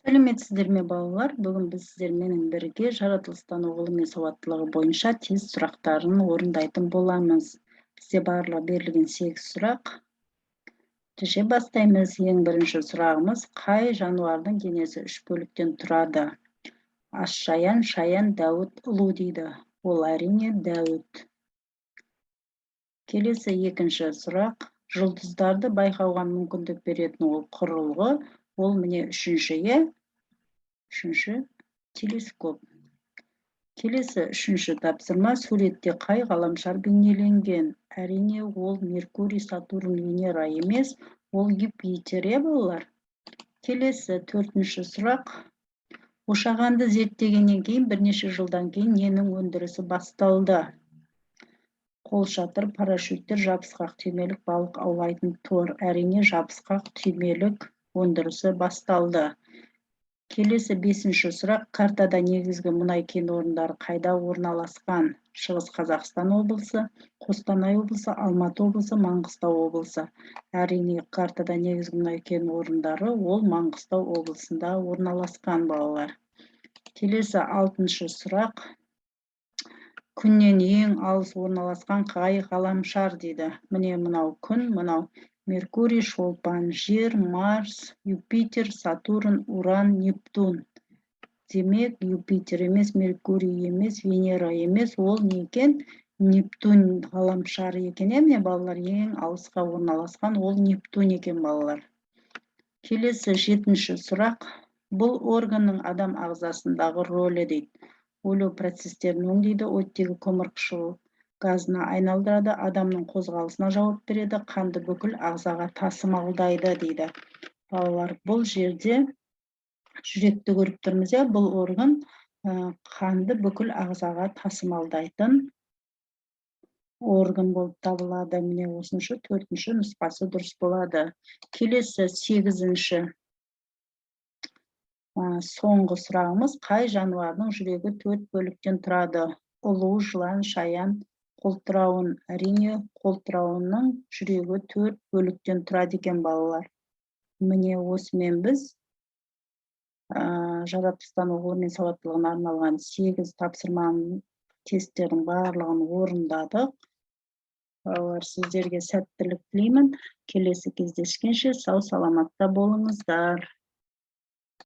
Сәлеметсіздер ме, балалар! Бүгін біз сіздерменен бірге жаратылыстану ғылыми сауаттылығы бойынша тест сұрақтарын орындайтын боламыз. Бізде барлығы берілген сегіз сұрақ. Нәтиже бастаймыз. Ең бірінші сұрағымыз: қай жануардың денесі үш бөліктен тұрады? Асжаян, шаян, дәуіт, ұлу дейді. Ол, әрине, дәуіт. Келесі екінші сұрақ: жұлдыздарды байқауға мүмкіндік беретін ол құрылғы. Ол, міне, үшінші, иә, үшінші телескоп. Келесі үшінші тапсырма: суретте қай ғаламшар бейнеленген? Әрине, ол Меркурий, Сатурн, Венера емес, ол Юпитер, иә, балалар? Келесі төртінші сұрақ: Ошағанды зерттегеннен кейін бірнеше жылдан кейін ненің өндірісі басталды? Қолшатыр, парашюттер, жабысқақ түймелік, балық аулайтын тор. Әрине, жабысқақ түймелік өндірісі басталды. Келесі бесінші сұрақ: картада негізгі мұнай кен орындары қайда орналасқан? Шығыс Қазақстан облысы, Қостанай облысы, Алматы облысы, Маңғыстау облысы. Әрине, картада негізгі мұнай кен орындары ол Маңғыстау облысында орналасқан, балалар. Келесі алтыншы сұрақ: Күннен ең алыс орналасқан қай ғаламшар дейді. Міне, мынау Күн, мынау Меркурий, Шолпан, Жер, Марс, Юпитер, Сатурн, Уран, Нептун. Демек, Юпитер емес, Меркурий емес, Венера емес, ол не екен? Нептун ғаламшары екен, иә. Міне, балалар, ең алысқа орналасқан ол Нептун екен, балалар. Келесі жетінші сұрақ: бұл органның адам ағзасындағы рөлі дейді. Ойлау процестерін өңдейді, оттегі көмірқышқыл газына айналдырады, адамның қозғалысына жауап береді, қанды бүкіл ағзаға тасымалдайды дейді. Балалар, бұл жерде жүректі көріп тұрмыз, иә. Бұл орган қанды бүкіл ағзаға тасымалдайтын орган болып табылады. Міне, осыншы төртінші нұсқасы дұрыс болады. Келесі сегізінші, соңғы сұрағымыз: қай жануардың жүрегі төрт бөліктен тұрады? Ұлу, жылан, шаян, қолтырауын. Әрине, қолтырауынның жүрегі төрт бөліктен тұрады екен, балалар. Міне, осымен біз жаратылыстану ғылыми сауаттылығына арналған сегіз тапсырманың, тесттердің барлығын орындадық. Балалар, сіздерге сәттілік тілеймін. Келесі кездескенше сау саламатта болыңыздар.